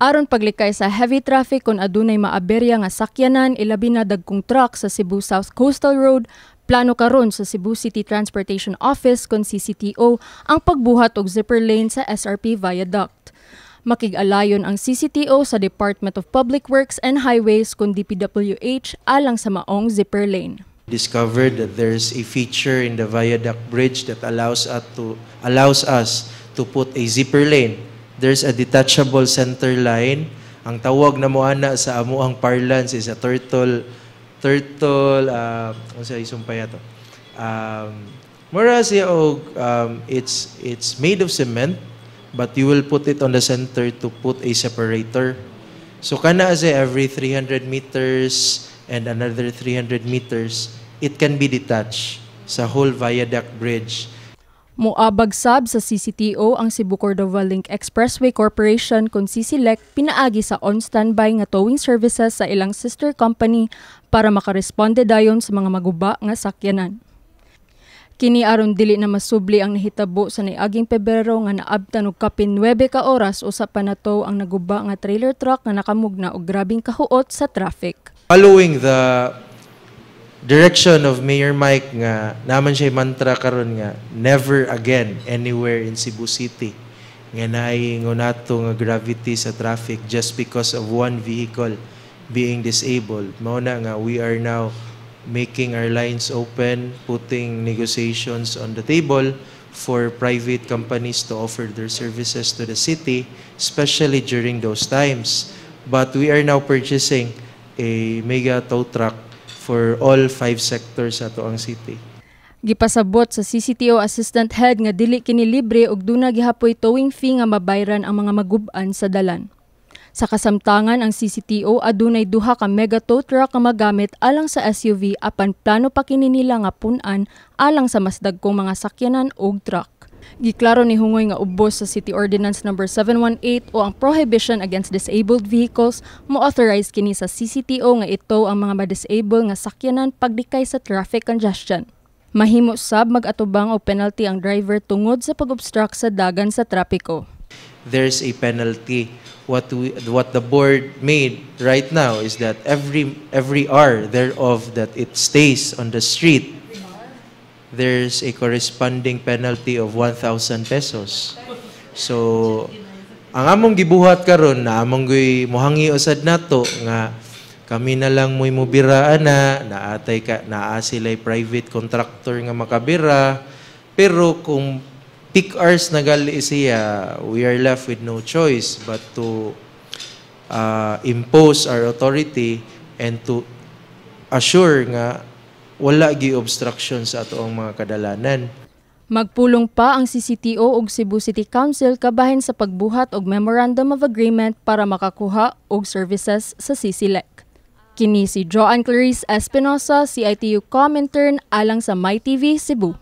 Aron paglikay sa heavy traffic kung adunay maaberya nga sakyanan, ilabi na dagkong truck sa Cebu South Coastal Road, plano karon sa Cebu City Transportation Office kon CCTO ang pagbuhat og zipper lane sa SRP Viaduct. Makig-alayon ang CCTO sa Department of Public Works and Highways kon DPWH alang sa maong zipper lane. Discovered that there's a feature in the viaduct bridge that allows us to put a zipper lane. There's a detachable center line. Ang tawag na mo ana sa amuang parlance is a turtle, unsa isumpay ato? Mura siya og it's made of cement, but you will put it on the center to put a separator. So kana siya, every 300 meters and another 300 meters, it can be detached sa whole viaduct bridge. Moabag sab sa CCTO ang Cebu Cordova Link Expressway Corporation kon CCLEC pinaagi sa on-standby nga towing services sa ilang sister company para makaresponde dayon sa mga maguba nga sakyanan. Kini aron dili na masubli ang nahitabo sa niaging Pebrero nga naabtan og kapin 9 ka oras usa pa na-tow ang naguba nga trailer truck nga nakamugna og grabeng kahuot sa traffic. Following the direction of Mayor Mike nga naman siya mantra karon nga never again anywhere in Cebu City nga naay nato nga gravity sa traffic just because of one vehicle being disabled. Mao na nga we are now making our lines open, putting negotiations on the table for private companies to offer their services to the city, especially during those times. But we are now purchasing a mega tow truck for all five sectors sa atoang city. Gipasabot sa CCTO Assistant Head nga dili kini libre ug duna gihapoy towing fee nga mabayran ang mga magub-an sa dalan. Sa kasamtangan, ang CCTO adunay duha ka mega tow truck nga magamit alang sa SUV, apan plano pa kini nila nga pun-an alang sa mas dagkong mga sakyanan ug truck. Giklaro ni Hungoy nga ubos sa City Ordinance Number 718 o ang Prohibition Against Disabled Vehicles, mo-authorize kini sa CCTO nga i-tow ang mga ma-disable nga sakyanan paglikay sa traffic congestion. Mahimo sab mag-atubang og penalty ang driver tungod sa pag-obstruct sa dagan sa trapiko. There's a penalty. What the board made right now is that every hour thereof that it stays on the street, there's a corresponding penalty of 1,000 pesos. So, ang among gibuhat karon na among guy mohangi usad nato nga kami na lang mo'y mobira ana, naatay ka naa sila'y private contractor nga makabira, pero kung peak hours na gali siya, we are left with no choice but to impose our authority and to assure nga wala gi obstruction sa atoang mga kadalanan. Magpulong pa ang CCTO ug Cebu City Council kabahin sa pagbuhat og Memorandum of Agreement para makakuha og services sa CCLEC. Kini si Joanne Clarice Espinosa, CITU Com Intern alang sa MyTV Cebu.